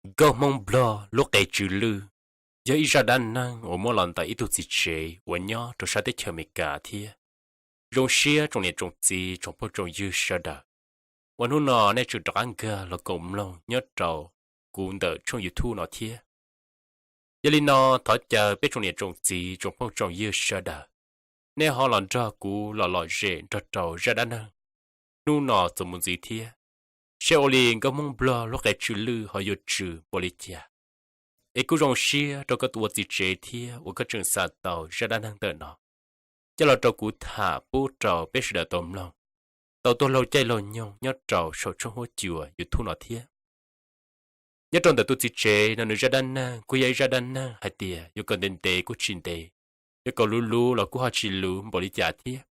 Nkauj Hmoob Nplog lub qe tsw lwj yog ib zaj dab neeg uas muaj los ntawm ib tug txiv tsev uas nyob rau sab teb chaws Amelikas thiab. Zoo siab tsoom niam tsoom txiv tsoom phooj tsoom ywg sawv daws, uas hnub no nej tseem rov qab nkag los koom mloog nyob rau kuv ntawm tshooj YouTube no thiab. Yog li no, thov caw peb tsoom niam tsoom txiv tsoom phooj tsoom ywg sawv daws, nej ho los nrog kuv los lom zem nrog rau zaj dab neeg hnub no txuas mus ntxiv thiab, seb ua li Nkauj Hmoob Nplog lub qe tsw lwj ho yuav tsw npaum li cas. Es kuj zoo siab rau koj tus ua txiv tsev thiab uas koj tseem xa tau zaj dab neeg ntawm no coj los rau kuv tham pub rau peb sawv daws tau mloog, tau tuaj laug caij laug nyoog nyob rau saum tshooj huab cua YouTube no thiab. Nyob rau ntawm tus txiv tsev no nws zaj dab neeg kuj yog ib zaj dab neeg hais tias yuav kom ntev ntev kuj tsis ntev, yuav kom luv luv los kuj ho tsis luv npaum li cas thiab.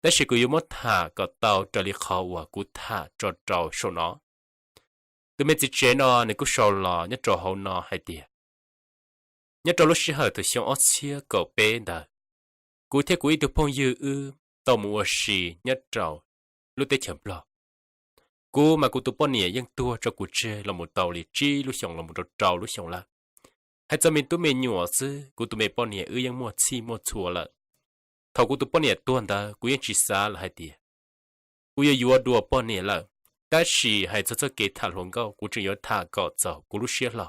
Tab sis kuv yuav muab tham kom tau raws li qhov uas kuv tham tso rau saum no. Tus me txiv tsev no nws kuj sau los nyob rau hauv no hais tias, nyob rau lub sij hawm thaum xyoo ob txhiab kaum peb ntawd, kuv thiab kuv ib tug phooj ywg wb tau mus ua si nyob rau lub teb chaws Nplog. Kuv mas kuv tus poj niam yeej tuag tso kuv tseg los mus tau li tsib lub xyoos los mus rau rau lub xyoos lawm. Hais txog me tub me nyuam xwb, kuv tus me poj niam wb yeej muaj txhij muaj txhua lawm. Thaum kuv tus poj niam tuag ntawd kuv yeej tsis xav lawm hais tias kuv yuav yuav dua poj niam lawm, tab sis hais txog txoj kev tham hluas nkauj kuv tseem yuav tham kom txaus kuv lub siab hlo.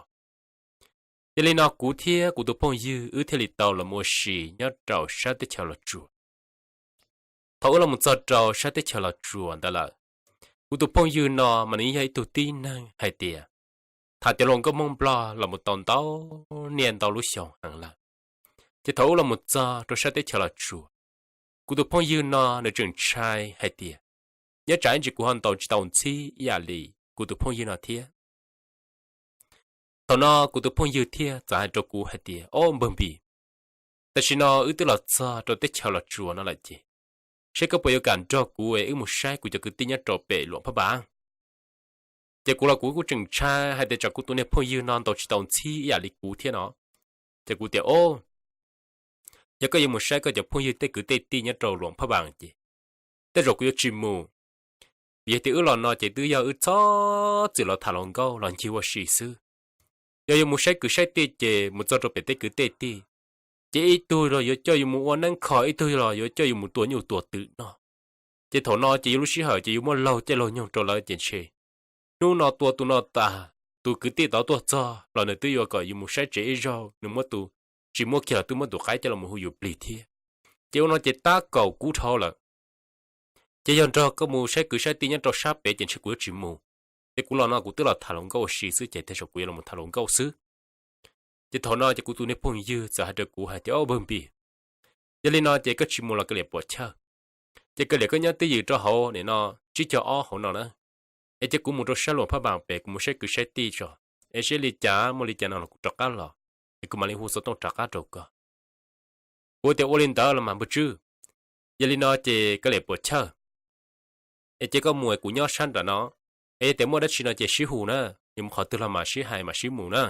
Yog li no kuv thiab kuv tus phooj ywg wb thiaj li tau los mus ua si nyob rau sab teb chaws Los Tsuas. Thaum wb los mus txog rau sab teb chaws Los Tsuas ntawd lawm, kuv tus phooj ywg no mas nws yog ib tug tib neeg hais tias tham cov hluas nkauj Hmoob Nplog los mus tau ntau niaj ntau lub xyoo heev lawm. Ces thaum wb los mus txog rau sab teb chaws Los Tsuas, kuv tus phooj ywg no nws tseem ntshai hais tias nyob tsam ib ntsis kuv ho ntaus tsis tau ntxhib ib yam li kuv tus phooj ywg no thiab. Thaum no kuv tus phooj ywg thiaj txawm hais rau kuv hais tias, ob npawg Npis, tam sim no wb twb los txog rau teb chaws Los Tsuas no lawm ces, seb koj puas yuav kam nrog kuv es wb mus saib kuv cov kwv tij nyob rau pem Luam Phab Npas. Ces kuv los kuv kuj tseem ntshai hais tias tsam kuv tus niag phooj ywg no ntaus tsis tau ntxhib ib yam li kuv thiab no. Ces kuv tias, ob, yog koj yuav mus saib koj cov phooj ywg tej kwv tej tij nyob rau Luam Phab Npas ces tej zaum kuv yuav tsis mus. Vim yog tias wb los no ces twb yog wb txhob txwm los tham hluas nkauj los ncig ua si xwb. Yog yuav mus saib kwv saib tij ces mus txog rau pem tej kwv tej tij, ces ib tug los yuav coj yus mus ua neeb kho, ib tug los yuav coj yus mus tua nyuj tua twm no. Ces thaum no ces yus lub sij hawm ces yus muab laug caij laug nyoog rau lawv ces ntshe hnub no tua tus no tas, tus kwv tij tod tuaj txog los nws twb yuav kom yus mus saib tsev ib zaug, nws muab tus, tsis muaj kiag los twb muab tus qaib coj los mus hu yus plig thiab. Ces ua no ces tab kaum kub dhau lawm. Ces yog nrog koj mus saib kwv saib tij nyob rau sab pem ces ntshe kuv yuav tsis mus. Ces kuv los no kuv twb los tham hluas nkauj ua si xwb ces tej zaum kuv yuav los tham hluas nkauj xwb. Ces thaum no ces kuv tus niag phooj ywg txawm hais rau kuv hais tias, ob npawg Npis, yog li no ces koj tsis mus los kav liam puam chawj. Ces kav liam koj nyob twj ywm rau hauv nim no tsib caug ob hauv no na, es cia kuv mus rau sab Luam Phab Npas pem kuv mus saib kwv saib tij tso, es seb li cas muaj li cas no los kuv rov qab los, es kuv mam li hu xov tooj rov qab rau koj. Kuv tias ua li ntawd los mas npawg Tswb, yog li no ces kav liam puam chawj, es cia koj mus es kuv nyob sab nram no, es yog tias muaj dab tsi no ces sib hu na, yuav mus qhov twg los mas sib hais mas sib mus na.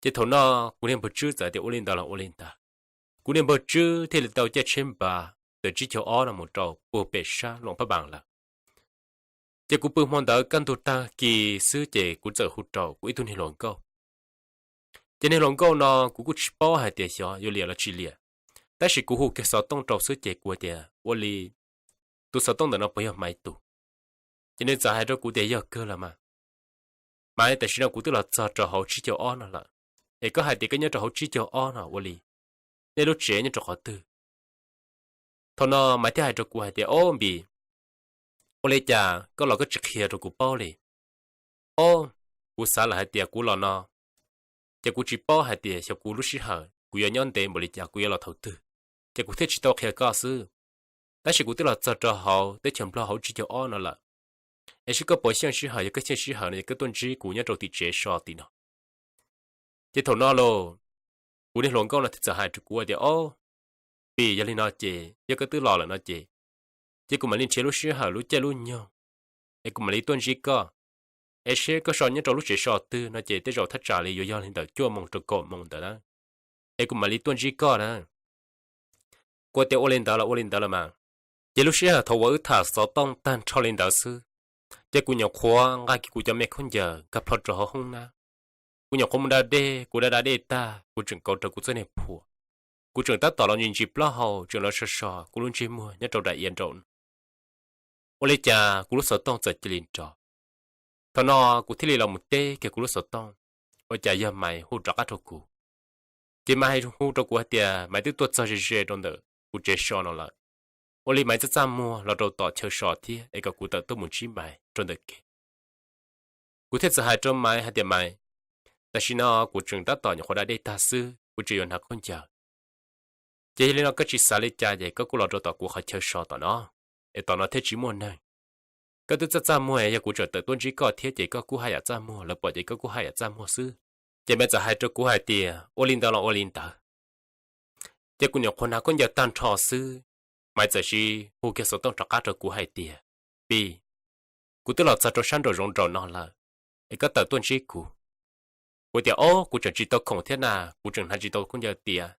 Ces thaum no kuv niag npawg Tswb txawm tias ua li ntawd los ua li ntawd. Kuv niag npawg Tswb thiaj li tau caij tsheb npas ntawm tsib caug ob no mus rau puag pem sab Luam Phab Npas lawm. Ces kuv pw hmo ntawd kaj ntug tag kis xwb ces kuv txawm hu rau kuv ib tug niag hluas nkauj. Ces niag hluas nkauj no kuv kuj tsis paub hais tias xyov yuav liam los tsis liam, tab sis kuv hu kiag xov tooj rau xwb ces kuv tias ua li, tus xov tooj ntawm no puas yog Maiv tus? Ces nws txawm hais rau kuv tias yog kawg los mas, Maiv, tam sim no kuv twb los txog rau hauv tsib caug ob no lawm, es koj hais tias koj nyob rau hauv tsib caug ob no ua li, nej lub tsev nyob rau qhov twg? Thaum no Maiv thiaj hais rau kuv hais tias, ob Npis, ua li cas koj los koj tsis qhia rau kuv paub li? Ob, kuv xav lawm hais tias kuv los no ces kuv tsis paub hais tias xyov kuv lub sij hawm kuv yuav nyob ntev npaum li cas, kuv yuav los thaum twg, ces kuv thiaj tsis tau qhia koj xwb. Tab sis kuv twb los txog rau hauv teb chaws Nplog hauv tsib caug ob no lawm, es seb koj puas xyeej sij hawm, yog koj xyeej sij hawm no ces koj tuaj ntsib kuv nyob rau tim tsev so tim no. Ces thaum no los kuv niag hluas nkauj no thiaj txawm hais rau kuv tias, ob Npis, yog li no ces yog koj twb los lawm no ces, ces kuv mam li nrhiav lub sij hawm lub caij lub nyoog es kuv mam li tuaj ntsib koj, es seb koj so nyob rau lub tsev so twg no ces tej zaum thaj tsam li yuav yog li ntawm cuaj moos rau kaum moos ntawd na, es kuv mam li tuaj ntsib koj na. Kuv tias ua li ntawd los ua li ntawd los mas. Ces lub sij hawm thaum uas wb tham xov tooj tag nrho li ntawd xwb, ces kuv nyuam qhuav nqa kiag kuv cov me khaub ncaws nkag plho rau hauv hoob na, Kuv nyuam qhuav mus da dej, kuv da da dej tag kuv tseem kaus rau kuv txoj niag phuam, kuv tseem tab tom los ntsis ntsis plaub hau tseem los so so kuv lub ntsej muag nyob rau daim iav nraum no. Ua li cas kuv lub xov tooj txawm cia li nrov. Thaum no kuv thiaj li los mus teb kiag kuv lub xov tooj, ua cas yog Maiv hu rov qab rau kuv. Ces Maiv hu rau kuv hais tias Maiv twb tuaj txog ze ze rau ntawm kuv tsev so no lawm. Ua li Maiv txaj txaj muag los rau tom chaw so thiab es kom kuv tawm tuaj mus ntsib Maiv rau ntawm kev. Kuv thiaj txawm hais rau Maiv hais tias Maiv, tam sim no kuv tseem tab tom nyuam qhuav da dej tag xwb, kuv tseem yuav hnav khaub ncaws. Ces yog li no koj tsis xav li cas ces koj kuj los rau tom kuv qhov chaw so tom no, es tom no thiaj tsis muaj neeg. Koj twb txaj txaj muag, yog kuv tseem tawm tuaj ntsib koj thiab ces koj kuj haj yam txaj muag, lawv pom ces koj kuj haj yam txaj muag xwb. Ces Maiv txawm hais rau kuv hais tias ua li ntawd los ua li ntawd. Ces kuv nyuam qhuav hnav khaub ncaws tag nrho xwb, Maiv txawm sis hu kiag xov tooj rov qab rau kuv hais tias Npis, kuv twb los txog rau sab nraum zoov nraum no lawm, es koj tawm tuaj ntsib kuv. Kuv tias ob, kuv tseem tsis tau khoom thiab na, kuv tseem hnav tsis tau khaub ncaws tiav.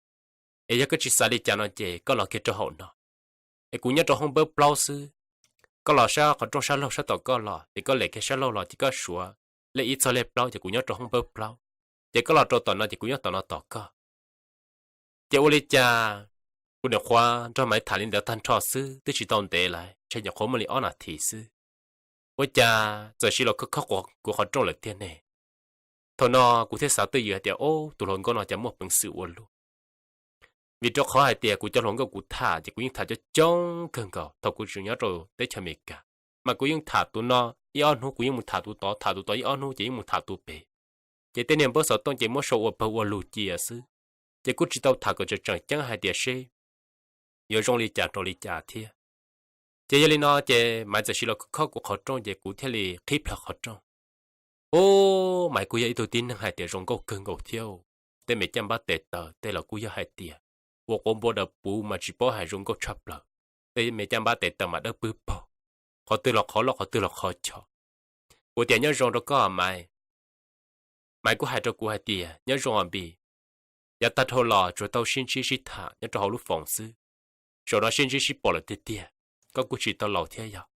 Es yog koj tsis xav li cas no ces koj los kiag rau hauv no, es kuv nyob rau hoob npawb plaub xwb. Koj los sab qhov rooj sab laug sab tom koj los ces koj lem kiag sab laug los ces koj suav lej ib txog lej plaub ces kuv nyob rau hoob npawb plaub. Ces koj los rau tom no ces kuv nyob tom no tos koj. Ces ua li cas kuv nyuam qhuav nrog Maiv tham li ntawd tag nrho xwb twb tsis tau ntev lawm, ntshe nyuam qhuav muaj li ob nas this xwb, ua cas txawm sis los khob khob kuv qhov rooj lawm tiag ne. Thaum no kuv thiaj xav twj ywm hais tias ob, tus hluas nkauj no cas muaj peev xwm ua luaj. Vim rau qhov hais tias kuv cov hluas nkauj kuv tham ces kuv yeej tham coob coob kawg nkaus thaum kuv tseem nyob rau teb chaws Amelikas, mas kuv yeej tham tus no ib ob hnub kuv yeej mus tham tus tod, tham tus tod ib ob hnub ces yeej mus tham tus pem. Ces tej niag npawb xov tooj ces muab sau ua pawg ua lug cia xwb, ces kuj tsis tau tham kom tseem tseem ceeb hais tias seb yuav zoo li cas rau li cas thiab. Ces yog li no ces Maiv txawm sis los khob kuv qhov rooj ces kuv thiaj li qhib plho qhov rooj. Ub, Maiv kuj yog ib tug tib neeg hais tias zoo nkauj kawg nkaus thiab. Tej me caj npab tes taw tej los kuj yog hais tias ua quav npua daws puv mas tsis paub hais zoo nkauj tshaj plaws. Tej me caj npab tes taw mas dawb pwb paug, qhov twg los qhov loj qhov twg los qhov chov. Kuv tias nyob zoo rau koj Maiv. Maiv kuj hais rau kuv hais tias nyob zoo os Npis, yav tag dhau los tsuas tau sib ntsib sib tham nyob rau hauv lub foos xwb, zaum no sib ntsib sib pom lawm tiag tiag, koj kuj tsis tau laus thiab yog?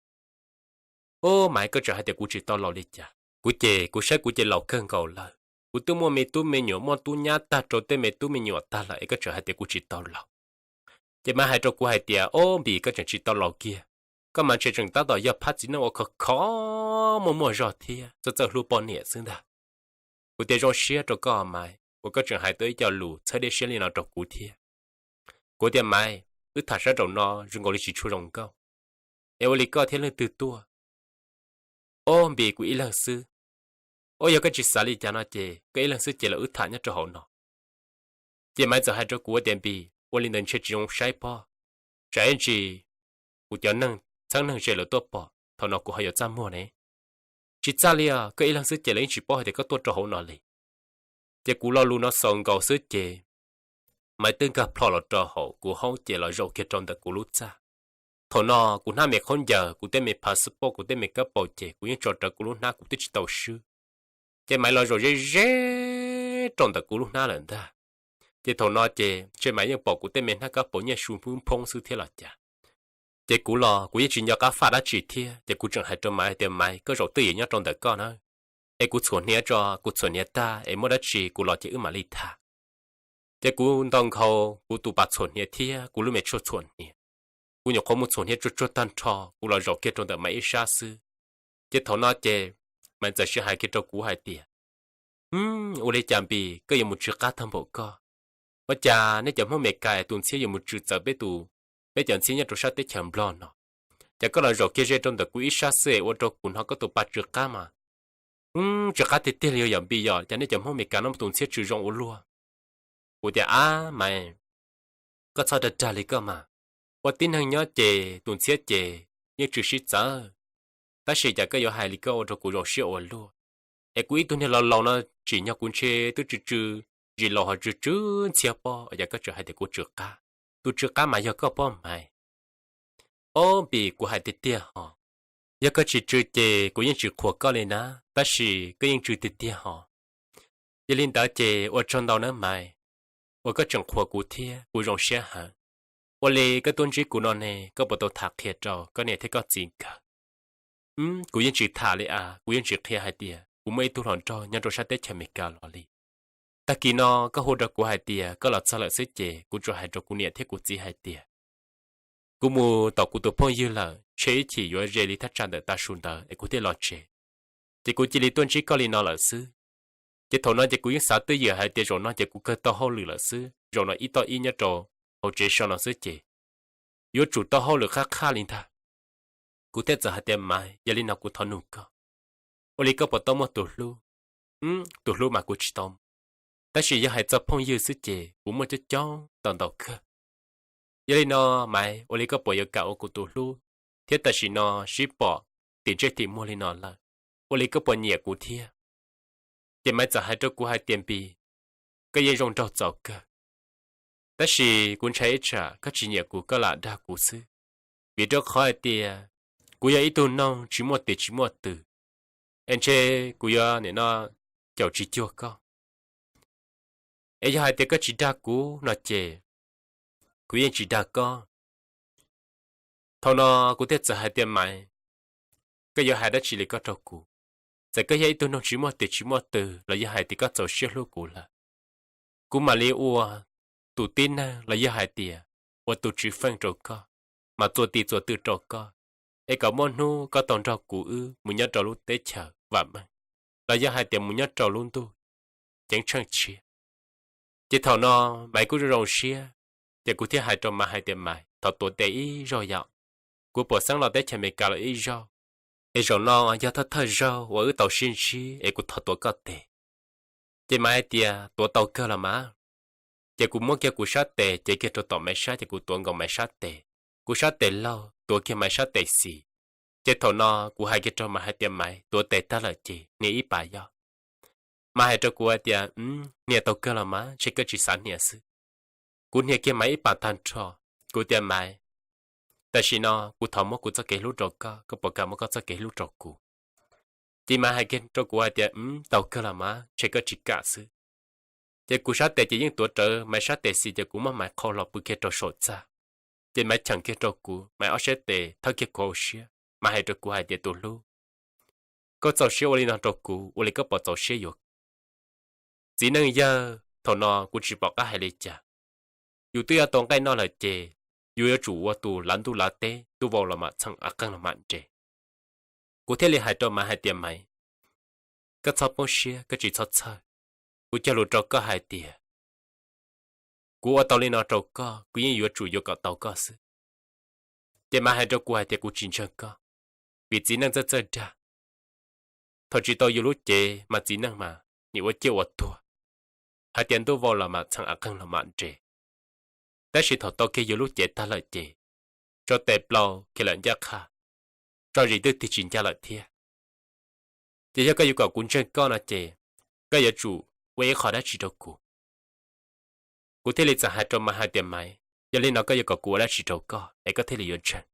Ub, Maiv koj tseem hais tias kuv tsis tau laus li cas, kuv ces kuv saib kuv ces laus kawg nkaus lawm. Kuv twb muaj me tub me nyuam muaj tub nyab tag rau tej me tub me nyuam tag lawm es koj tseem hais tias kuv tsis tau laus. Ces Maiv hais rau kuv hais tias ob, Npis koj tseem tsis tau laus kiag, koj mas ntshe tseem tab tom yog phab txiv neej uas khov kho muaj muaj zog thiab txawj txawj hlub poj niam xwb ntag. Kuv tias zoo siab rau koj Maiv uas koj tseem hais tau ib co lus txhawb dej siab li no rau kuv thiab. Kuv tias Maiv, wb tham sab nraum no zoo nkaus li tsis tshua zoo nkauj, es ua li koj thiab leej twg tuaj? Ob, Npis kuv ib leeg xwb. Ob, yog koj tsis xav li cas no ces koj ib leeg xwb ces los wb tham nyob rau hauv no. Ces Maiv txawm hais rau kuv tias Npis, ua li ntawd ntshe tsis zoo saib pob, tsam ib ntsis kuv cov neeg txheeb neeg ze lawv tuaj pom thaum no kuv ho yuav txaj muag ne. Tsis txaj li os, koj ib leeg xwb ces lawv yeej tsis paub hais tias koj tuaj rau hauv no li. Ces kuv lo lus no xaus nkaus xwb ces Maiv twb nkag plho los rau hauv kuv hoob ces los zaum kiag rau ntawm kuv lub txaj. Thaum no kuv hnab me khaub ncaws, kuv tej me passport, kuv tej me kab paus ces kuv yeej tso rawv kuv lub hnab kuv twb tsis tau swb. Ces Maiv los zaum ze ze rau ntawm kuv lub hnab lawm ntag. Ces thaum no ces ntshe Maiv yeej pom kuv tej me hnab kab paus nyiaj su phoob xwb thiab los cas. Ces kuv los kuv yeej tsis nco qab faj dab tsi thiab ces kuv tseem hais rau Maiv tias Maiv, koj zaum twj ywm nyob rau ntawm koj na, es kuv txhuam hniav tso, kuv txhuam hniav tag es muaj dab tsi kuv los ces wb mam li tham. Ces kuv nto nkhaus kuv tus pas txhuam hniav thiab kuv lub me tshuaj txhuam hniav. Kuv nyuam qhuav mus txhuam hniav tsuag tsuag tag nrho kuv los zaum kiag rau ntawm Maiv ib sab xwb. Ces thaum no ces Maiv txawm sib hais kiag rau kuv hais tias, Ub, ua li cas Npis koj yuav mus tsw qab tag npaum koj? Ua cas nej cov Hmoob Meskas tus ntxhiab yuav mus tsw txawv peb tus, peb cov ntxhiab nyob rau sab teb chaws Nplog no? Ces koj los zaum kiag ze rau ntawm kuv ib sab xwb es ua rau kuv hnov koj tus pas tsw qab mas. Tsw qab tiag tiag li yog Npis, yog cas nej cov Hmoob Meskas no tus ntxhiab tsw zoo ua luaj? Kuv tias ab Maiv, koj txhob dag dag li koj mas. Ua tib neeg nyob ces tus ntxhiab ces yeej tsw sib txawv, tab sis cas koj yuav hais li koj ua rau kuv zoo siab ua luaj. Es kuv ib tug niag laus laus no tsim nyog kuv ntshe twb tsw tsw zis laus ho tsw tsw ntxhiab pob, cas koj tseem hais tias kuv tsw qab? Tus tsw qab mas yog koj pob Maiv. Ob Npis, kuv hais tiag tiag hos, yog koj tsis tsw ces kuv yeej tsis qhuas koj li na, tab sis koj yeej tsw tiag tiag hos. Yog li ntawd ces ua tsaug ntau nawb Maiv, uas koj tseem qhuas kuv thiab kuv zoo siab heev. Ua li koj tuaj ntsib kuv no ne koj puas tau tham qhia rau koj niam thiab koj txiv nkawd? Kuv yeej tsis tham li as, kuv yeej tsis qhia hais tias kuv muaj ib tug hluas nraug nyob rau sab teb chaws Amelikas los li. Tag kis no koj hu rau kuv hais tias koj los txog lawm xwb ces kuv tsuas hais rau kuv niam thiab kuv txiv hais tias kuv mus tom kuv tus phooj ywg lawm, ntshe ib chim yuav ze li thaj tsam ntawm tav su ntawd es kuv thiaj los tsev. Ces kuv cia li tuaj ntsib koj li no lawm xwb. Ces thaum no ces kuv yeej xav twj ywm hais tias zaum no ces kuv kawg tau hauj lwm lawm xwb, zaum no ib toj ib nyob rau hauv tsev so no xwb ces yuav tsum tau hauj lwm qab qhaj li ntag. Kuv thiaj txawm hais tias Maiv, yog li no kuv thov nug koj, ua li koj puas tau muaj tus hlub? Tus hlub mas kuv tsis tau muaj, tab sis yog hais txog phooj ywg xwb ces kuv muaj coob coob tau ntau kawg. Yog li no Maiv, ua li koj puas yuav kam ua kuv tus hlub, thiab tam sim no sib pom tim ntsej tim muag li no lawm, ua li koj puas nyiam kuv thiab? Ces Maiv txawm hais rau kuv hais tias Npis, koj yeej zoo nraug txaus kawg, tab sis kuv ntshai ib tsam koj tsis nyiam kuv koj lam dag kuv xwb, vim rau qhov hais tias kuv yog ib tug noog tsis muaj tis tsis muaj tw, es ntshe kuv yuav nim no caum tsis cuag koj. Es yog hais tias koj tsis dag kuv no ces kuv yeej tsis dag koj. Thaum no kuv thiaj txawm hais tias Maiv, koj yuav hais dab tsi li koj rau kuv? Txawm koj yog ib tug noog tsis muaj tis tsis muaj tw los yog hais tias koj txaus siab hlub kuv lawm, kuv mam li ua tus tib neeg los yog hais tias ua tus tswv feej rau koj, mas txuas tis txuas tw rau koj, es kom muaj hnub koj tau nrog kuv wb mus nyob rau lub teb chaws vam meej los yog hais tias mus nyob rau lub ntuj ceeb tsheej tshiab. Ces thaum no Maiv kuj zoo zoo siab, ces kuv thiaj hais rau Maiv hais tias Maiv, thov tuav tes ib zaug yom, kuv puas xeeb los teb chaws Amelikas los ib zaug, es zaum no yog thawj thawj zaug uas wb tau sib ntsib es kuv thov tuav koj tes. Ces Maiv hais tias tuav tau kawg los mas. Ces kuv muab kiag kuv sab tes cev kiag rau tom Maiv sab ces kuv tuav nkaus Maiv sab tes, kuv sab tes laug tuav kiag Maiv sab tes xis. Ces thaum no kuv hais kiag rau Maiv hais tias Maiv, tuav tes tag lawm ces hnia ib pas yog. Maiv hais rau kuv hais tias hnia tau kawg los mas, ntshe koj tsis xav hnia xwb. Kuv hnia kiag Maiv ib pas tag nrho, kuv tias Maiv, tam sim no kuv thov muab kuv txoj kev hlub rau koj, koj puas kam muab koj txoj kev hlub rau kuv? Ces Maiv hais kiag rau kuv hais tias tau kawg los mas, ntshe koj tsis kam xwb. Ces kuv sab tes ces yeej tuav rawv Maiv sab tes xis ces kuv muab Maiv qhau hlo pw kiag rau saum txaj. Ces Maiv cheem kiag rau kuv, Maiv ob sab tes thawb kiag kuv hauv siab, Maiv hais rau kuv hais tias tus hlub, koj txaus siab ua li no rau kuv, ua li koj puas txaus siab yuav? Txiv neej yawg, thaum no kuv tsis pom qab hais li cas. Yus twb yuav tau nqaij noj lawm ces yus yuav tsum ua tus lav ntuj lav teb, ntuj vau los mam txheem, av qeeg los mam nres. Kuv thiaj li hais rau Maiv hais tias Maiv, koj txhob poob siab, koj tsis txhob txhawj. Kuv cog lus rau koj hais tias kuv ua tau li no rau koj, kuv yeej yuav tsum yuav kom tau koj xwb. Ces Maiv hais rau kuv hais tias kuv tsis ntseeg koj, vim txiv neej txawj txawj dag. Thaum tsis tau yus lub cev mas txiv neej mas nim ua ciaj ua tuag, hais tias ntuj vau los mam txheem, av qeeg los mam nres. Tab sis thaum tau kiag yus lub cev tag lawm ces tso tes plau kiag lawm ncaj qha, tso zis twb tig tsis ncaj lawm thiab. Ces yog koj yuav kom kuv ntseeg koj no ces koj yuav tsum ua ib qho dab tsi rau kuv. Kuv thiaj li txawm hais rau Maiv hais tias Maiv, yog li no koj yuav kom kuv ua dab tsi rau koj es koj thiaj li yuav ntseeg?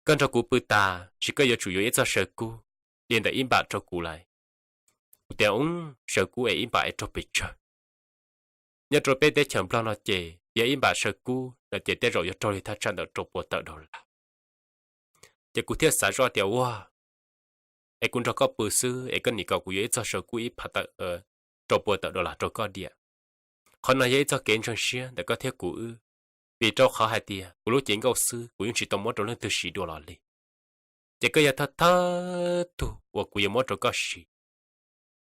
Koj nrog kuv pw tas ces koj yuav tsum yuav ib txoj saw kub li ntawm ib npam rau kuv lauj. Kuv tias u, saw kub es ib npam es raug pes tsawg? Nyob rau peb teb chaws Nplog no ces yog ib npam saw kub no ces tej zaum yuav raug li thaj tsam ntawm rau pua tawm dollar. Ces kuv thiaj xav zoj tias ua, es kuv nrog koj pw xwb es koj nim kom kuv yuav ib txoj saw kub ib phav tawm, rau pua tawm dollar rau koj diam. Qhov no yog ib txoj kev ntseeg siab ntawm koj thiab kuv wb, vim rau qhov hais tias kuv lub cev nkauj xwb kuv yeej tsis tau muab rau leej twg siv dua los li. Ces koj yog thawj thawj tug uas kuv yuav muab rau koj siv,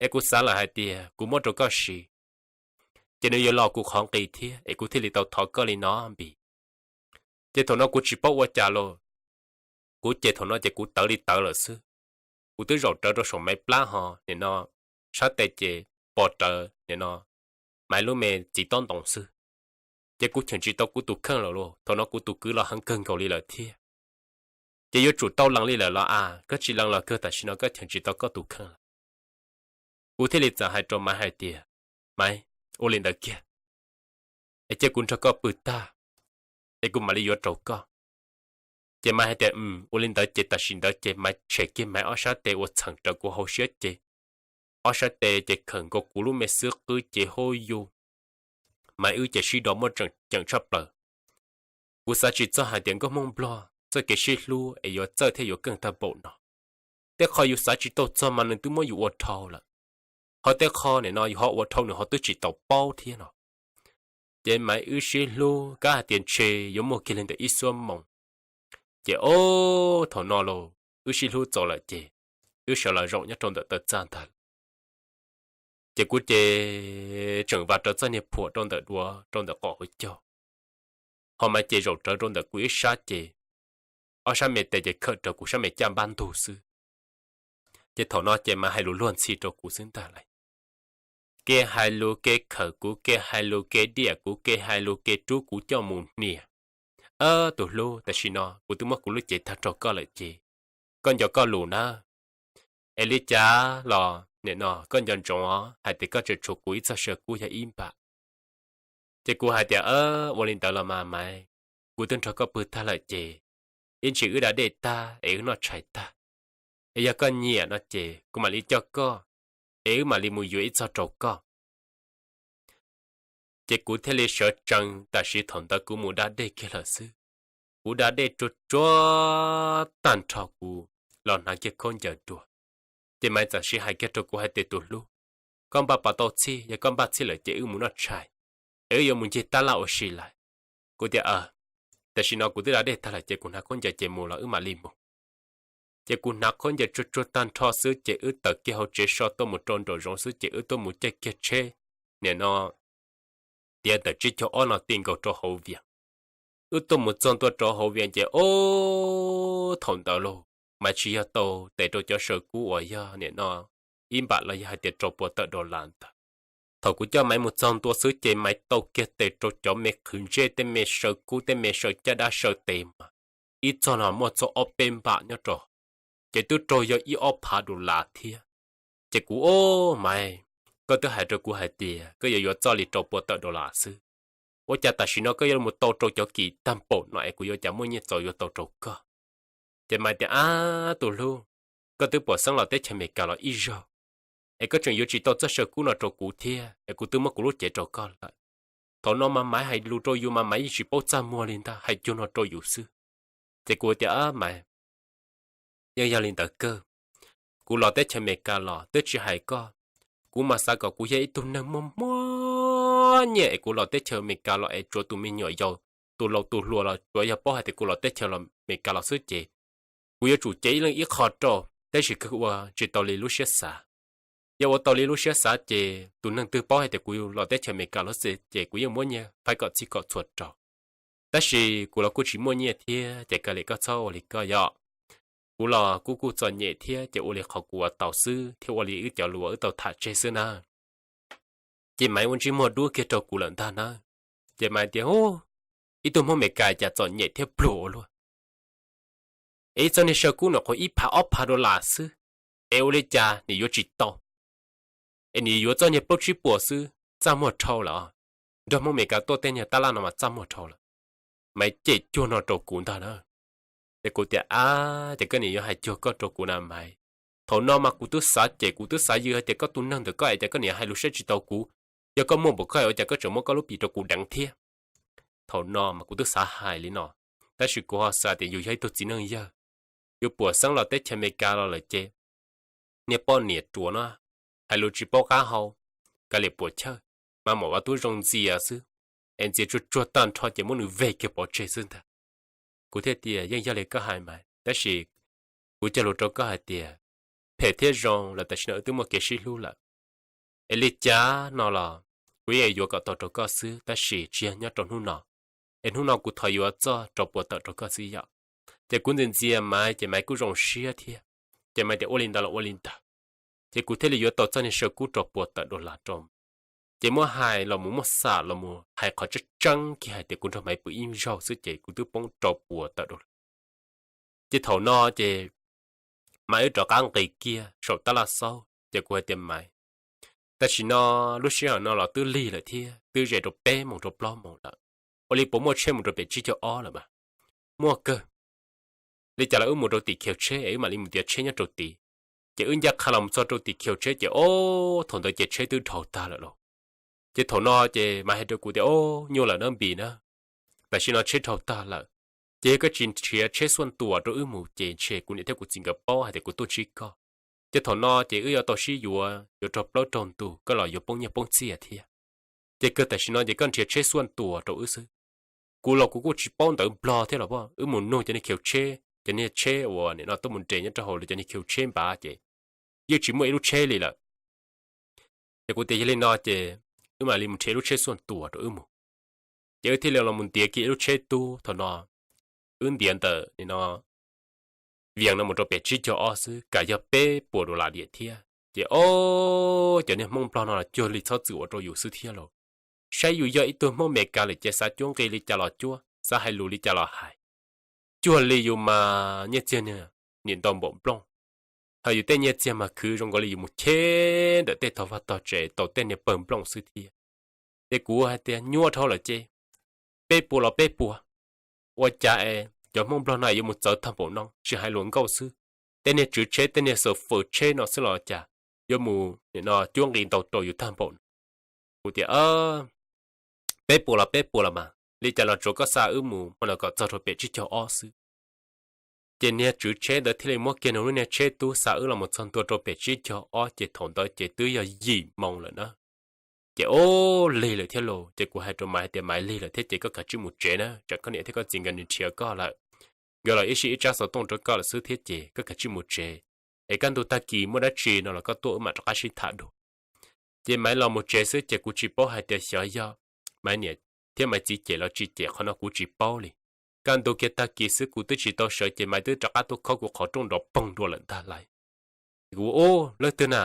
es kuv xav lawm hais tias kuv muab rau koj siv ces nws yuav los kuv qhov nqi thiab, es kuv thiaj li tau thov koj li no Npis. Ces thaum no kuv tsis paub ua cas los, kuv ces thaum no ces kuv tawv li tawv lawm xwb. Kuv twb zaum rawv rau saum Maiv plab ho nim no sab tes ces pos rawv nim no Maiv lub me txiv tob ntoo xwb. Ces kuv cheem tsis tau kuv tus kheej lawm lauj, thaum no kuv tus kwv los heev kawg nkaus li lawm thiab. Ces yuav tsum tau lees li lawm los as, koj tsis lees los kawg tam sim no koj cheem tsis tau koj tus kheej lawm. Kuv thiaj li txawm hais rau Maiv hais tias, Maiv, ua li ntawd kiag, es cia kuv nrog koj pw tag, es kuv mam li yuav rau koj. Ces Maiv hais tias, Ua li ntawd ces tam sim ntawd ces Maiv tshem kiag Maiv ob sab tes uas txheem rawv kuv hauv siab ces ob sab tes ces khawm nkaus kuv lub me xwb qwb ces hauj yus, Maiv wb ces sib do muaj tseem ceem tshaj plaws. Kuv xav tsis txog hais tias nkauj Hmoob Nplog txoj kev sib hlub es yuav txawj thiab yuav keej tag npaum no. Tej qho yus xav tsis tau txog mas nws twb muab yus ua dhau lawm, ho tej qho nim no yus ho ua dhau nws ho twb tsis tau paub thiab no. Ces Maiv wb sib hlub kab hais tias ntshe yuav muaj kiag li ntawm ib xuab moos. Ces ob thaum no los wb sib hlub txaus lawm ces wb sawv los zaum nyob rau ntawm taw txaj ntag. Ces kuv ces tseem vam rawv txoj niag phuam rau ntawm duav rau ntawm qaum hauv caug, ho Maiv ces zaum rawv rau ntawm kuv ib sab ces ob sab me tes ces khawm rawv kuv sab me caj npab ntug xwb. Ces thaum no ces Maiv hais lus luag ntxhi rau kuv xwb ntag lauj. Kev hais lus kev khawm kuv, kev hais lus kev diam kuv, kev hais lus kev rub kuv coj mus hnia. Ab tus hlub, tam sim no kuv twb muab kuv lub cev tag rau koj lawm ces koj nco koj lus na. Es li cas los nim no koj nco ntsoov hais tias koj tseem tshuav kuv ib txoj saw kub yog ib npam. Ces kuv hais tias, ua li ntawd los mas Maiv, kuv twb nrog koj pw tag lawm ces ib ntsis wb da dej tag es wb noj tshais tag, es yog koj nyiam no ces kuv mam li coj koj, es wb mam li mus yuav ib txoj rau koj. Ces kuv thiaj li sawv tsees, tam sim thaum ntawd kuv mus da dej kiag lawm xwb. Kuv da dej tsuag tsuag tag nrho kuv los hnav kiag khaub ncaws dua. Ces Maiv txawm sib hais kiag rau kuv hais tias, tus hlub, koj npaj puas tau txhij? Yog koj npaj txhij lawm ces wb mus noj tshais, es wb yuav mus ncig tab laj ua si lawm. Kuv tias, tam sim no kuv twb da dej tag lawm ces kuv hnav khaub ncaws ces mus los wb mam li mus. Ces kuv hnav khaub ncaws tsuag tsuag tag nrho xwb ces wb tawm kiag hauv tsev so tuaj mus rau nraum zoov xwb ces wb tuaj mus caij kiag tsheb nim no tiav ntawm tsib caug ob no ti nkaus rau hauv Vias. Wb tuaj mus txog ntua rau hauv Vias ces ob thaum ntawd los Maiv tsis yog tau tes rau cov saw kub uas yog nim no ib npam los yog hais tias rau puas tawm dollar ntawd. Thaum kuv coj Maiv mus txog ntua xwb ces Maiv tau kiag tes rau cov me qhwv ntsej, tej me saw kub, tej me saw caj dab saw tes mas ib txog no muaj txog ob peb npam nyob rau, ces twb raug yog ib ob phav dollar thiab. Ces kuv, ob Maiv, koj twb hais rau kuv hais tias koj yuav yuav txoj li rau puas tawm dollar xwb, ua cas tam sim no koj yuav mus tau rau cov kim tag npaum no es kuv yuav cas muaj nyiaj txaus yuav tau rau koj? Ces Maiv tias, ab tus hlub, koj twb puas xeeb los teb chaws Amelikas los ib zaug, es koj tseem yuav tsis tau txoj saw kub no rau kuv thiab es kuv twb muab kuv lub cev rau koj lawm. Thaum no mas Maiv hais lus rau yus mas Maiv yeej tsis paub txaj muag li ntag, hais cuag no rau yus xwb. Ces kuv tias, ab Maiv, yeej yog li ntawd kawg. Kuv los teb chaws Amelikas los twb tsis hais koj, kuv mas xav kom kuv yog ib tug neeg muaj muaj nyiaj es kuv los teb chaws Amelikas los es tsuav tus me nyuam yaus, tus laus tus hluas los tsuav yog paub hais tias kuv los teb chaws Amelikas los xwb ces kuv yuav tsum cev ib leeg ib qho rau, tab sis kawg ua tsis tau li lub siab xav. Yog ua tau li lub siab xav ces tus neeg twg paub hais tias kuv los teb chaws Amelikas los xwb ces kuv yeej muab nyiaj faib kom txhij kom txhua rau. Tab sis kuv los kuj tsis muaj nyiaj thiab ces kav liam koj txhob ua li koj yom. Kuv los kuj kuj txom nyem thiab ces ua li qhov kuv ua tau xwb thiab ua li wb cov lus uas wb tau tham tseg xwb na. Ces Maiv ua ntsej muag dub kiag rau kuv lawm ntag na. Ces Maiv tias, hu, ib tug Hmoob Amelikas cas txom nyem thiab pluag ua luaj. Es ib txoj niag saw kub no qhuav ib phav ob phav dollar xwb, es ua li cas nws yuav tsis tau, es nws yuav txoj niag plaub tsib puas xwb txaj muag dhau lawm. Nrog Hmoob Amelikas tuaj tej niag tab laj no mas txaj muag dhau lawm. Maiv cem cuag no rau kuv ntag na. Ces kuv tias, ab, ces koj niam yuav hais cuag koj rau kuv na Maiv. Thaum no mas kuv twb xav cem, kuv twb xav yws hais tias koj tus neeg ntawm koj es cas koj niam hais lus saib tsis taus kuv. Yog koj muaj npaum koj ua cas koj tseem muab koj lub pim rau kuv deev thiab. Thaum no mas kuv twb xav hais li no, tab sis kuv ho xav tias yus yog ib tug txiv neej yawg, yus puas xeeb los teb chaws Amelikas los lawm ces niag poj niam ruam no, hais lus tsis paub qab hau, kav liam puas chawj, mas mam ua tub zoo ntxias xwb, es ntxias tsuag tsuag tag nrho ces muab nws veg kiag pov tseg xwb ntag. Kuv thiaj tias, yeej yog li koj hais mas, tab sis kuv cog lus rau koj hais tias, phem thiab zoo los tam sim no wb twb muaj kev sib hlub lawm, es li cas no los kuv yeej yuav kom tau rau koj xwb, tab sis tsis yog nyob rau hnub no, es hnub no kuv thov yuav txoj rau puas tawm rau koj xwb yom. Ces kuv ntxias ntxias Maiv ces Maiv kuj zoo siab thiab. Ces Maiv tias ua li ntawd los ua li ntawd. Ces kuv thiaj li yuav tau txoj niag saw kub rau puas tawm dollar rau. Ces muab hais los mus muab xam los mus hais qhov tseeb tseeb kiag hais tias kuv nrog Maiv pw ib zaug xwb ces kuv twb poob rau puas tawm dollar. Ces thaum no ces Maiv wb rov qab nqis kiag saum tab laj xaub ces kuv hais tias Maiv, tam sim no lub sij hawm no los twb lig lawm thiab twb ze rau peb moos rau plaub moos lawm, ua li puas muaj tsheb mus rau pem tsib caug ob lawm mas? Muaj kawg. Li cas los wb mus rau tim khiv tsheb es wb mam li mus tiav tsheb nyob rau tid. Ces wb ncaj qha los mus txog rau tim khiv tsheb ces ob thaum ntawd ces tsheb twb dhau tag lawm lauj. Ces thaum no ces Maiv hais rau kuv tias, o, nyuaj lawm na Npis na, tam sim no tsheb dhau tag lawm, Ces yog koj tsis nrhiav tsheb xuaj tuam rau wb mus ces ntshe kuv niam thiab kuv txiv nkawd paub hais tias kuv tuaj ntsib koj. Ces thaum no ces wb yuav tau sib yuav yuav raug plaub raug ntug, koj los yuav poob nyiaj poob txiaj thiab. Ces kawg tam sim no ces koj nrhiav tsheb xuaj tuam rau wb xwb. Kuv los kuv kuj tsis paub ntawv Nplog thiab los, wb mus nug cov niag khiv tsheb, cov niag tsheb uas nim no tuaj mus nres nyob rau hauv lawv cov niag khiv tsheb npab ces yeej tsis muaj ib lub tsheb li lawm. Ces kuv tias yog li no ces wb mam li mus nrhiav ib lub tsheb xuaj tuam rau wb mus. Ces wb thiaj li los mus ntiav kiag ib lub tsheb tub. Thaum no wb ntiav ntawm nim no Vias no mus rau pem tsib caug ob xwb, kam yog peb puas dollar diam thiab. Ces ob cov niag Hmoob Nplog no los cuag li txhob txwm ua rau yus xwb thiab lauj. Saib yus yog ib tug Hmoob Amelikas lawm ces xav cuab nqi li cas los cuab, xav hais lus li cas los hais. Cuag li yus mas nyiaj txiag niam ntau npaum nplooj. Hos yus tej nyiaj txiag mas khwv zoo nkaus li yus mus cheb ntawm tej tog vaj tog tsev tau tej niag pawg nplooj xwb thiab. Ces kuv hais tias nyuaj dhau lawm ces peb puas los peb puas. Ua cas es cov Hmoob Nplog no yuav mus txawv tag npaum no, tsis hais luag nkauj xwb, tej niag tswv tsheb tej niag xav fwm tsheb no xwb los cas yuav mus nim no cuab nqi ntau rau yus tag npaum no. Kuv tias peb puas los peb puas los mas li cas los tsuav koj xa wb mus hmo no kom txog rau pem tsib caug ob xwb. Ces niag tswv tsheb ntawd thiaj li muab kiag nws lub niag tsheb tub xa wb los mus txog ntua rau pem tsib caug ob ces thaum ntawd ces twb yog yim moo lawm na. Ces ua lig lawm thiab lauj. Ces kuv hais rau Maiv hais tias Maiv, lig lawm thiab ces koj kav tsij mus tsev na, tsam koj niam thiab koj txiv nkawd nws nrhiav koj lawm, nkawd los ib sij ib tsab xov tooj rau koj lawm xwb thiab ces koj kav tsij mus tsev. Es kaj ntug tag kis muaj dab tsi no los koj tuaj wb mam rov qab sib tham dua. Ces Maiv los mus tsev xwb ces kuv tsis paub hais tias xyov yog Maiv niam thiab Maiv txiv cem los tsis cem, qhov no kuv tsis paub li. Kaj ntug kiag tag kis xwb kuv twb tsis tau sawv ces Maiv twb rov qab tuaj khob kuv qhov rooj nrov poog dua lawm ntag lauj. Kuv ua leej twg na,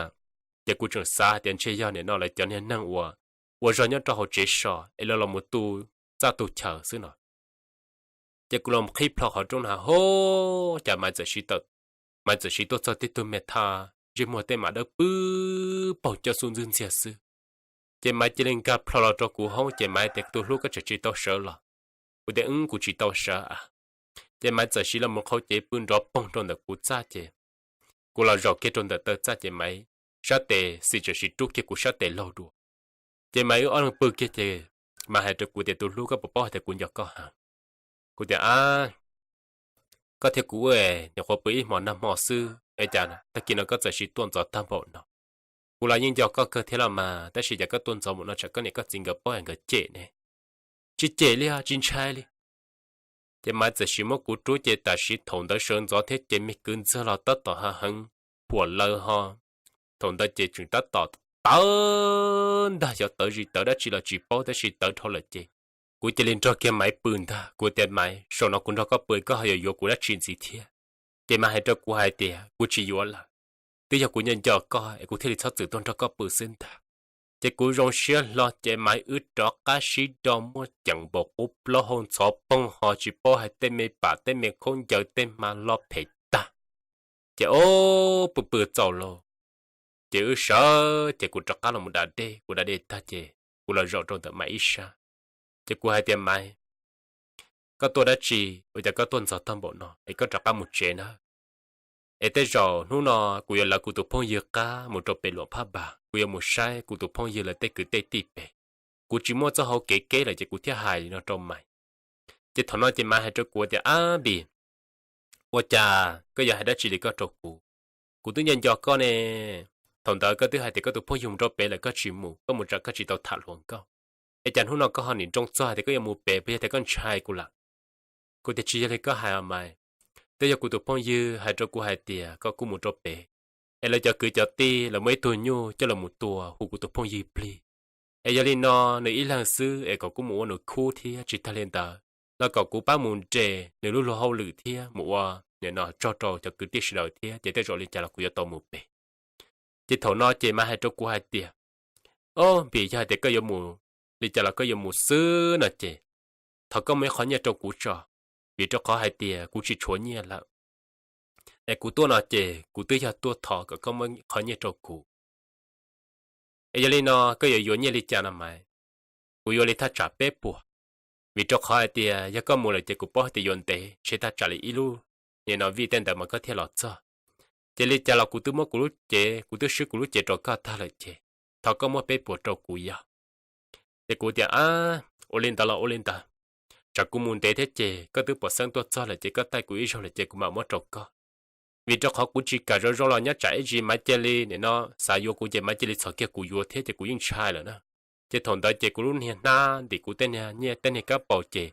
ces kuv tseem xav hais tias ntshe yog nim no lawv cov niag neeg uas ua zog nyob rau hauv tsev so es lawv los mus tu txaj tu chaw xwb no. Ces kuv los qhib plho qhov rooj na ho, cas Maiv txawm siv tawm, Maiv txawm siv tuaj txog tej tug me thaj ntsej muag tej mam dawb pw paug coj xub ntxwg ntxiag xwb. Ces Maiv cia li nkag plho los rau kuv hoob ces Maiv tias tus hlub koj tseem tsis tau sawv los? Kuv tias wb kuv tsis tau sawv a. Ces Maiv txawm siv los mus qhau cev pw nrov poog rau ntawm kuv txaj ces kuv los zaum kiag rau ntawm taw txaj ces Maiv sab tes xis tseem siv rub kiag kuv sab tes laug dua. Ces Maiv wb ob leeg pw kiag ces Maiv hais rau kuv tias tus hlub koj puas paub hais tias kuv nco koj heev? Kuv tias ab, koj thiab kuv ua nyuam qhuav pw ib hmo nag hmo xwb es cas tag kis no koj txawm siv tuaj ntxov tag npaum no. Kuv los yeej nco koj kawg thiab los mas tab sis cas koj tuaj ntxov npaum no tsam koj niam koj txiv nkawd paub nkawd cem ne. Tsis cem li os, tsis ntshai li. Ces Maiv txawm siv muab kuv rub ces tam sim thaum ntawd sawv ntxov thiab ces me kwv ntxawg los tab tom hav heev phuam lawv ho. Thaum ntawd ces tseem tab tom tawv ntag, xyov tawv zis tawv dab tsi los tsis paub tab sis tawv dhau lawm ces kuv cia li nrog kiag Maiv pw ntag. Kuv tias Maiv, zaum no kuv nrog koj pw koj ho yuav yuav kuv dab tsi ntxiv thiab? Ces Maiv hais rau kuv hais tias kuv tsis yuav lawm, twb yog kuv nco nco koj es kuv thiaj li txhob txwm tuaj nrog koj pw xwb ntag. Ces kuv zoo siab hlo ces Maiv wb rov qab sib do muab ceem npaum qub plaub hau ntxhov poog ho tsis paub hais tej me pam tej me khaub ncaws tej hma lo phem tag. Ces ob pw pw txaus los ces wb sawv ces kuv rov qab los mus da dej, kuv da dej tag ces kuv los zaum rau ntawm Maiv ib sab. Ces kuv hais tias Maiv, koj tuaj dab tsi ua cas koj tuaj ntxov tag npaum no es koj rov qab mus tsev na. Es tej zaum hnub no kuv yuav lawv kuv tus phooj ywg qab mus rau pem Luam Phaj Npas, kuv yuav mus saib kuv tus phooj ywg lawv tej kwv tej tij pem. Kuv tsis muaj txoj hau kev keb lawm ces kuv thiaj hais li no rau Maiv. Ces thaum no ces Maiv hais rau kuv tias ab Npis, ua cas koj yuav hais dab tsi li koj rau kuv? Kuv twb nco nco koj ne. Thaum ntawd koj twb hais tias koj tus phooj ywg mus rau pem lawm koj tsis mus, koj mus tsam koj tsis tau tham hluas nkauj. Es cas hnub no koj ho nim nroo txog hais tias koj yuav mus pem, puas yog tias koj ntshai kuv lawm? Kuv tias tsis yog li koj hais os Maiv, twb yog kuv tus phooj ywg hais rau kuv hais tias koj kuj mus rau pem, es lawv cov kwv cov tij lawv muaj ib tug nyuj coj los mus tua hu kuv tus phooj ywg plig. Es yog li no nws ib leeg xwb es kom kuv mus ua nws khub thiab tsis tag li ntawd los kom kuv pab mus nres nws lub luag hauj lwm thiab mus ua nim no tso rau cov kwv tij sawv daws thiab ces tej zaum li cas los kuv yuav tau mus pem. Ces thaum no ces Maiv hais rau kuv hais tias, ob Npis, yog hais tias koj yuav mus li cas los koj yuav mus xwb no ces thov koj muab ib qho nyiaj rau kuv tso, vim rau qhov hais tias kuv tsis tshuav nyiaj lawm. Es kuv tuaj no ces kuv twb yog tuaj thov kom koj muab qho nyiaj rau kuv. Es yog li no koj yuav yuav nyiaj li cas no Maiv? Kuv yuav li thaj tsam peb puas, vim rau qhov hais tias yog koj mus lawm ces kuv paub hais tias yuav ntev ntshe thaj tsam li ib lub nim no vij tej ntawd mas koj thiaj los txog. Ces li cas los kuv twb muab kuv lub cev, kuv twb swb kuv lub cev rau koj tag lawm ces thov koj muab peb puas rau kuv yog. Ces kuv tias ab, ua li ntawd los ua li ntawd, tsam kuv mus ntev thiab ces koj twb pom xeeb tuaj txog lawm ces koj taij kuv ib zaug lawm ces kuv mam muab rau koj. Vim rau qhov kuv tsis kam zoo zoo los nyob tsam ib tsam Maiv cia li nim no xav yuav kuv ces Maiv cia li txhom kiag kuv yuav thiab ces kuv yeej ntshai lawm na. Ces thaum ntawd ces kuv lub niag hnab ntim kuv tej niag nyiaj tej niag kab paus ces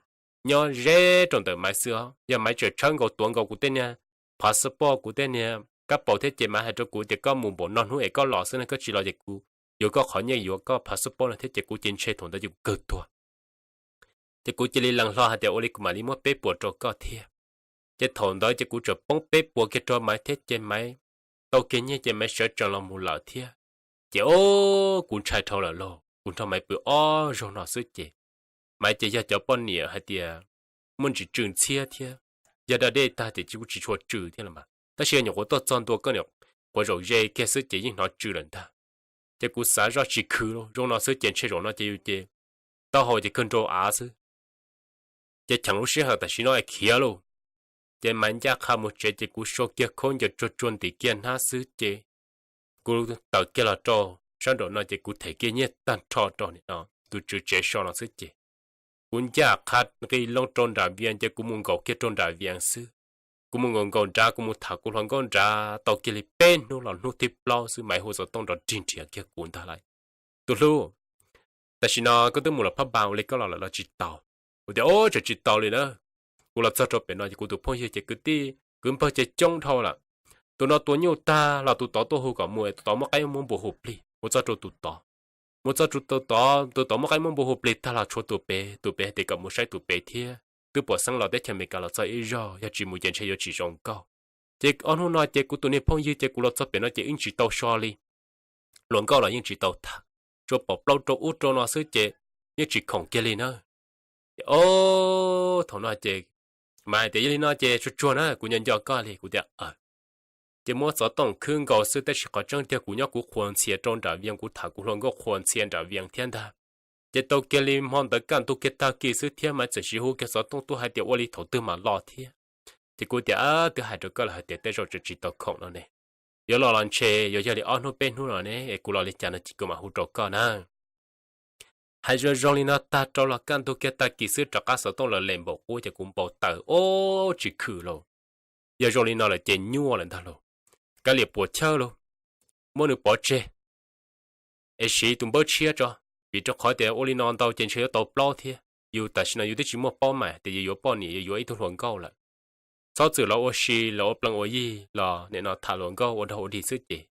nyob ze rau ntawm Maiv xwb os. Yog Maiv tseem tshawb nkaus tuav nkaus kuv tej niag passport kuv tej niag kab paus thiab ces Maiv hais rau kuv tias koj mus npaum no hnub es koj los xwb na, koj tsis los ces kuv yuav koj qhov nyiaj yuav koj passport no thiab ces kuv ces ntshe thaum ntawd ces kuv kawg tuag. Ces kuv cia li lees hlo hais tias ua li kuv mam li muab peb puas rau koj thiab. Ces thaum ntawd ces kuv tseem poob peb puas kiag rau Maiv thiab ces Maiv tau kiag nyiaj ces Maiv sawv tsees los mus lawm thiab. Ces o, kuv ntshai dhau lawm lauj, kuv nrog Maiv pw ob zaug no xwb ces Maiv ces yog cov poj niam hais tias muaj ntsis tsw ntxhiab thiab, yog da dej tag tiam sis kuj tsis tshua tsw thiab los mas, tab sis yog nyuam qhuav tuaj txog ntua koj niam quav zaum ze kiag xwb ces yeej hnov tsw lawm ntag. Ces kuv xav zoj tsis khwv lauj, zoo no xwb ces ntshe zaum no ces yus ces taub hau ces kawg nrau av xwb. Ces cheem lub sij hawm tam sim no es khiav lauj. Ces Maiv ncaj qha mus tsev ces kuv sau kiag khaub ncaws tsuag tsuag ntim kiag hnab xwb ces kuv tawm kiag los rau sab nraum no ces kuv them kiag nyiaj tag nrho rau nim no tus tswv tsev so no xwb ces kuv ncaj qha nqis loo rau nram Vias ces kuv mus nkaum kiag rau nram Vias xwb. Kuv mus nkaum nkaum nrad kuv mus tham kuv hluas nkauj nrad tau kiag li peb hnub los hnub thib plaub xwb Maiv hu xov tooj nrov rig nrhiav kiag kuv ntag lauj. Tus hlub, tam sim no koj twb mus lawm phab npas ua li koj los lawm los tsis tau? Kuv tias o, tseem tsis tau li na. Kuv los txog rau pem no ces kuv tus phooj ywg ces kwv tij kwv npawg ces coob dhau lawm. Tus no tua nyuj tag los tus tod tuaj hu kom mus es tus tod muab qaib muab npua hu plig, mus txog rau tus tod. Mus txog rau tus tod, tus tod muab qaib muab npua hu plig tag los tshuav tus pem, tus pem hais tias kom mus saib tus pem thiab, twb pom xeeb los teb chaws Amelikas los txog ib zaug, yog tsis mus ces ntshe yuav tsis zoo nkauj. Ces ob hnub no ces kuv tus niag phooj ywg ces kuv los txog pem no ces wb tsis tau so li, hluas nkauj los yeej tsis tau tham, tsuas pom plaub rau ub rau no xwb ces yeej tsis khoom kiag li na. Ces o, thaum no ces Maiv tias yog li no ces tsuag tsuag na, kuv nco nco koj li. Kuv tias aw. Ces muab xov tooj khwb nkaus xwb tab sis qhov tseeb tiag kuv nyob kuv qhuas ntxhias rau nram Vias, kuv tham kuv hluas nkauj qhuas ntxhias nram Vias thiab ntag. Ces tau kiag li hmo ntawd kaj ntug kiag tag kis xwb thiab Maiv txawm sis hu kiag xov tooj tuaj hais tias ua li thaum twg mam los thiab. Ces kuv tias twb hais rau koj lawm hais tias tej zaum tseem tsis tau khoom no ne, yuav los los ntshe yuav yog li ob hnub peb hnub no ne es kuv los li cas no ces kuv mam hu rau koj na. Hais zoo zoo li no tag rau los kaj ntug kiag tag kis xwb rov qab xov tooj lawm lem npaum qub ces kuv npau taws o, tsis khwm lauj. Yog zoo li no lawm ces nyuaj lawm ntag lauj. Kav liam puas chawj lauj, muab nws pov tseg es siv tus npawb tshiab tso, vim rau qhov tias ua li no ntau ces ntshe yuav tau plaub thiab. Yus tam sim no yus twb tsis muaj paub mas tias yus yuav poj niam yuav yuav ib tug hluas nkauj lawm. Txhob txwm los ua si los ua plees ua yi los nim no tham hluas nkauj ua dog ua dig xwb ces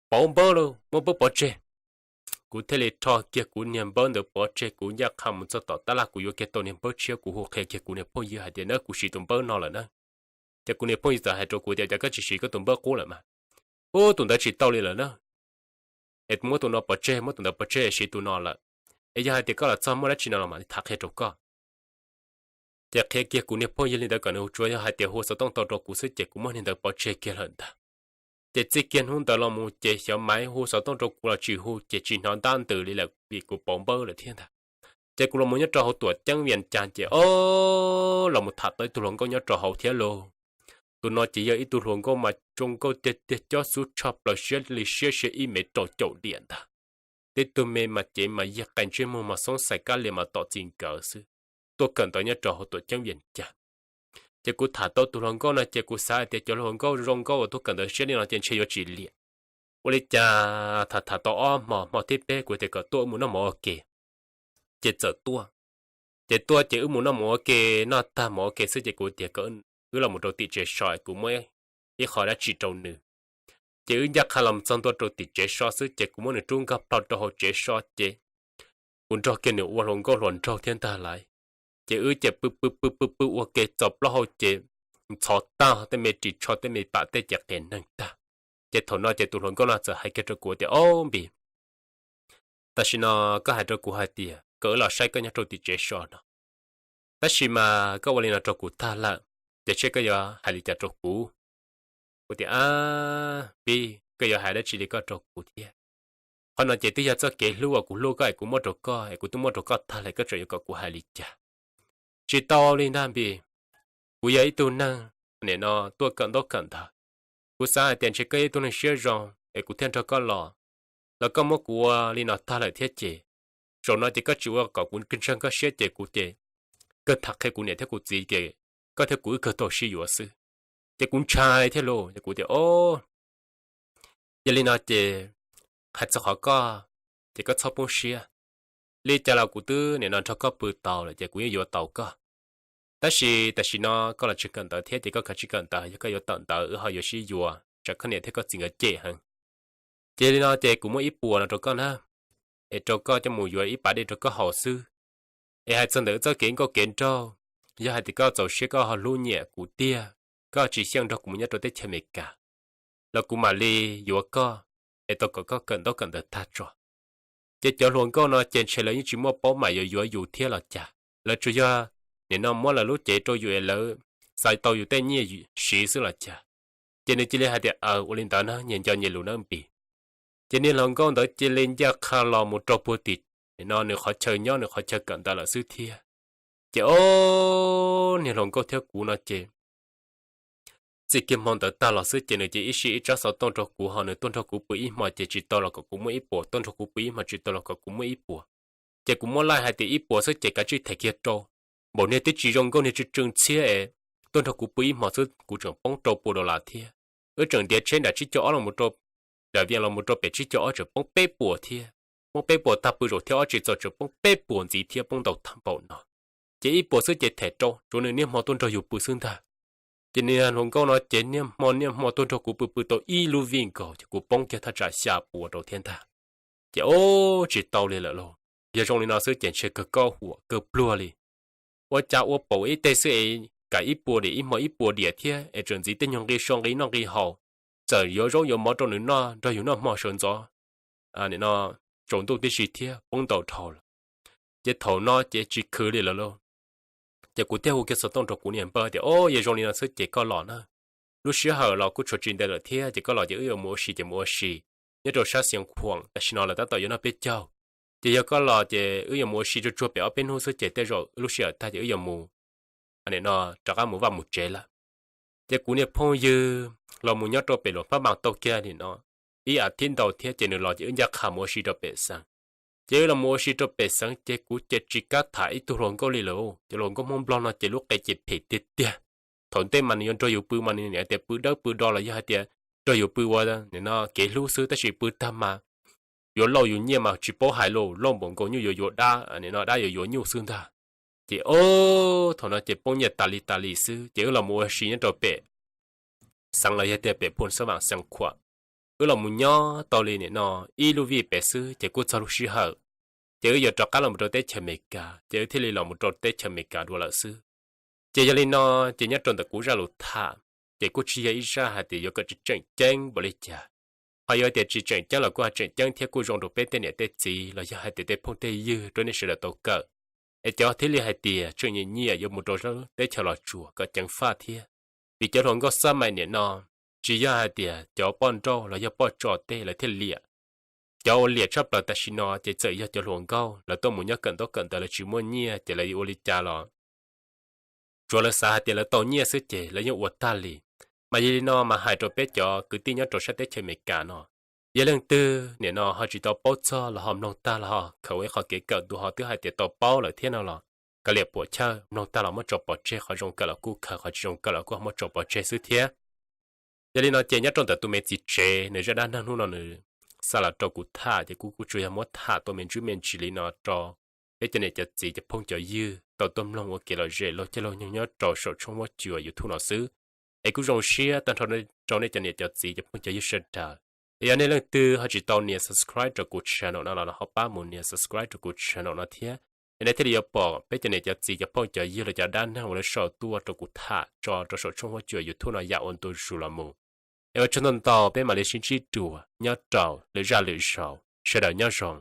pauv npawb lauj, muab npawb pov tseg. Kuv thiaj li rho kiag kuv niag npawb ntawd pov tseg, kuv ncaj qha mus txog tom tab laj kuv yuav kiag tau niag npawb tshiab, kuv hu qhia kiag kuv niag phooj ywg hais tias na kuv siv tus npawb no lawm na. Ces kuv niag phooj ywg txawm hais rau kuv tias cas koj tsis siv koj tus npawb qub lawm mas, ub tus ntawd tsis tau li lawm na, es muab tus no pov tseg, muab tus ntawd pov tseg es siv tus no lawm. Es yog hais tias koj los txog muaj dab tsi no los mam li tham qhia rau koj. Ces qhia kiag kuv niag phooj ywg li ntawd kom nws tsuas yog hais tias hu xov tooj tau rau kuv xwb ces kuv muab niag ntawd pov tseg kiag lawm ntag. Ces txij kiag hnub ntawd los mus ces xyov Maiv hu xov tooj rau kuv los tsis hu ces tsis hnov ntab ntws li lawm vim kuv pauv npawb lawm thiab ntag. Ces kuv los mus nyob rau hauv tuam ceeb Vias Cas ces o, los mus tham tau ib tug hluas nkauj nyob rau hauv thiab lauj. Tus no ces yog ib tug hluas nkauj mas zoo nkauj tiag tiag, cob xub tshaj plaws, siab li siab, siab ib mev rau caum diam ntag. Tib tug me mas cev mas yig qe ntsej muag mas xoob xais kab lias mas tom txi nkawd xwb, tuaj kawm ntawv nyob rau hauv tuam ceeb Vias Cas. Ces kuv tham tau tus hluas nkauj no ces kuv xav hais tias cov hluas nkauj zoo nkauj uas tuaj kawm ntawv siab li no ces ntshe yuav tsis liam. Ua li cas tham tham tau ob hmo, hmo thib peb kuv tias kom tuaj wb mus noj mov ua ke. Ces txawm tuaj. Ces tuaj ces wb mus noj mov ua ke, noj tag mov ua ke xwb ces kuv tias kom wb los mus rau tim tsev so, kuv muab ib qho dab tsi rau nws. Ces wb ncaj qha los txog ntua rau tim tsev so xwb ces kuv muab nws rub nkag plaws rau hauv tsev so ces kuv nrog kiag nws ua hluas nkauj hluas nraug thiab ntag lauj. Ces wb ces pw pw pw pw pw ua ke txaus plaub hau ces ntxhov tag, tej me ris tsho tej me pam tej ces qia neeg tag. Ces thaum no ces tus hluas nkauj no txawm hais kiag rau kuv tias, Ob Npis, tam sim no koj hais rau kuv hais tias kom wb los saib koj nyob rau tim tsev so no, tab sis mas koj ua li no rau kuv tag lawm, ces seb koj yuav hais li cas rau kuv? Kuv tias, Ab Npis, koj yuav hais dab tsi li koj rau kuv thiab? Qhov no ces twb yog txoj kev hlub uas kuv hlub koj es kuv muab rau koj, es kuv twb muab rau koj tag lawm, koj tseem yuav kom kuv hais li cas? Tsis tau li ntag Npis, kuv yog ib tug neeg nim no tuaj kawm ntaub kawm ntawv, kuv xav hais tias ntshe koj yog ib tug neeg siab zoo es kuv thiaj nrog koj los, los koj muab kuv ua li no tag lawm thiab ces zaum no ces koj tsis ua kom kuv ntseeg koj siab ces kuv ces kawg tham qhia kuv niam thiab kuv txiv ces koj thiab kuv wb kawg tau sib yuav xwb. Ces kuv ntshai thiab lauj, ces kuv tias o, yog li no ces hais txog qhov koj ces koj txhob poob siab. Li cas los kuv twb nim no nrog koj pw tau lawm ces kuv yeej yuav tau koj. Tab sis tam sim no koj los tsis kawm ntawv thiab ces koj kav tsij kawm ntawv, yog koj yuav tawm ntawv wb ho yuav sib yuav tsam koj niam thiab koj txiv nkawd cem heev. Ces li no ces kuv muab ib puas no rau koj na, es rau koj coj mus yuav ib pas dej rau koj haus xwb. Es hais txog ntawm txoj kev nkauj kev nraug, yog hais tias koj txaus siab koj ho hlub nyiam kuv tiag, koj tsis xyeej nrog kuv mus nyob rau teb chaws Amelikas los kuv mam li yuav koj, es tau kom koj kawm ntaub kawm ntawv tag tso. Ces cov hluas nkauj no ces ntshe lawv yeej tsis muaj paub mam yuav yuav yus thiab los cas, lawv tsuas yog nim no muab lawv lub cev rau yus es lawv xav tau yus tej nyiaj siv xwb los cas. Ces nws cia li hais tias aw, ua li ntawd na, nyias nco nyias lus nawb npis. Ces niag hluas nkauj ntawd cia li ncaj qha los mus rau puag tim nim no nws qhov chaw nyob, nws qhov chaw kawm ntawv lawm xwb thiab. Ces o, niag hluas nkauj thiab kuv no ces txij kiag hmo ntawd tag los xwb ces nws cia li ib sij ib tsab xov tooj rau kuv, ho nws tuaj nrog kuv pw ib hmo ces tsis tau los kom kuv muab ib puas, tuaj nrog kuv pw ib hmo tsis tau los kom kuv muab ib puas. Ces kuv muab laij hais tias ib puas xwb ces kav tsij them kiag rau. Npaum niag twb tsis zoo nkauj, niag tsw tsw ntxhiab es tuaj nrog kuv pw ib hmo xwb kuv tseem poob rau puas dollar thiab. Wb tseem ntiav tsheb nram tsib caug ob los rau, nram Vias los mus rau pem tsib caug ob tseem poob peb puas thiab. Poob peb puas tag pw zaum thib ob tsis txaus tseem poob peb puas ntxiv thiab, poob ntau tag npaum no. Ces ib puas xwb ces them rau, tsuav nws niaj hmo tuaj nrog yus pw xwb ntag. Ces niag hluas nkauj no ces niaj hmo niaj hmo tuaj nrog kuv pw pw tau ib lub vij nkaus ces kuv poob kiag thaj tsam xya puas rau thiab ntag. Ces o, tsis tau li lawm lauj, yog zoo li no xwb ces ntshe kawg koj huam kawg pluag li. Ua cas ua paum ib teg xwb es kam ib puas diam, ib hmo ib puas diam thiab es tseem ntxiv tej nyuag nqi so nqi noj nqi haus, txawm yuav zaub yuav mov rau nws noj nrog yus noj hmo sawv ntxov, nim no tsaus ntuj tib si thiab poob ntau dhau lawm. Ces thaum no ces tsis khwv li lawm lauj. Ces kuv thiaj hu kiag xov tooj rau kuv niag npawg tias o, yog zoo li no xwb ces koj los na. Lub sij hawm los kuj tshuav tsis ntev lawm thiab ces koj los ces wb yuav mus ua si ces mus ua si nyob rau sab Xiav Khuam, tam sim no lawv tab tom yuav noj peb caug. Ces yog koj los ces wb yuav mus ua si tsuag tsuag pem ob peb hnub xwb ces tej zaum lub sij hawm tag ces wb yuav mus, nim no rov qab mus vaj mus tsev lawm. Ces kuv niag phooj ywg los mus nyob rau pem Luam Phab Npas tau kiag nim no ib as thiv ntau thiab ces nws los ces wb ncaj qha mus ua si rau pem xeev. Ces wb los mus ua si rau pem xeev ces kuv ces tsis kam tham ib tug hluas nkauj li lawm, cov hluas nkauj Hmoob Nplog no ces lub qe ces phem tiag tiag. Thaum ntej mas nws yuav nrog yus pw mas nws niaj tias pw dawb pw do los yog hais tias nrog yus pw ua nim no kev hlub xwb, tab sis pw tag mas yuav lauj yus nyiaj mas tsis paub hais lauj, lauj npaum nkaus nyuj yuav yuav dab, nim no dab yuav yuav nyuj xwb ntag. Ces o, thaum no ces poob nyiaj tas li tas li xwb ces wb los mus ua si nyob rau pem xeev los yog tias pem Phu Xab Vam Xeev Khuam. Wb los mus nyob tau li nim no ib lub vij pem xwb ces kuj txog lub sij hawm ces wb yuav rov qab los mus rau teb chaws Amelikas, ces wb thiaj li los mus rau teb chaws Amelikas dua lawm xwb. Ces yog li no, ces nyob rau ntawm kuv zaj lus tham, ces kuj tsis yog ib zaj hais tias yuav kom tseem ceeb npaum li cas, ho yog tias tsis tseem ceeb los kuj ho tseem ceeb thiab kuj zoo rau peb tej niam tej txiv los yog hais tias tej phooj tej ywg rau nej sawv daws tau kawm. Es cov thiaj li hais tias tseem nyiam nyiam yuav mus rau teb chaws Los Tsuas kom ceev faj thiab, vim cov hluas nkauj xab mais nim no tsis yog hais tias cov poj nrauj los yog poj tso tej lawv thiaj liam. Cov uas liam tshaj plaws tam sim no ces txawm yog cov hluas nkauj, lawv tuaj mus nyob kawm ntaub kawm ntawv lawv tsis muaj nyiaj ces lawv ua li cas los tsuav lawv xav hais tias lawv tau nyiaj xwb ces lawv yeej ua tag li. Mas yog li no mas hais rau peb cov kwv tij nyob rau sab teb chaws Amelikas no, yog leej twg nim no ho tsis tau paub txog los ho mloog tag los ho khaws ua ib qho kev kawm ntu ho twb hais tias tau paub lawm thiab no los kav liam puam chawj, mloog tag los muab tso pov tseg, qhov zoo kawm los kuj khaws, qhov tsis zoo kawm los kuj muab tso pov tseg xwb thiab. Yog li no ces nyob rau ntawm tus me txiv tsev nws zaj dab neeg hnub no nws xa los rau kuv tham ces kuv kuj tsuas yog muab tham tau me ntsis me ntsis li no rau peb cov niam cov txiv cov phooj cov ywg tau tuaj mloog ua kev lom zem laug caij laug nyoog nyob rau saum tshooj huab cua YouTube no xwb. Es kuj zoo siab tag nrho rau nej cov niam cov txiv cov phooj cov ywg sawv daws. Es yog nej leej twg ho tsis tau nias subscribe rau kuv channel no los ho pab mus nias subscribe rau kuv channel no thiab, es nej thiaj li yuav pom peb cov niam cov txiv cov phooj cov ywg los cov dab neeg uas lawv sau tuaj rau kuv tham tso rau saum tshooj huab cua YouTube no yam ua ntu zus los mus. Es ua tsaug ntau ntau, peb mam li sib ntsib dua nyob rau lwm zaj lwm zaus, sawv daws nyob zoo.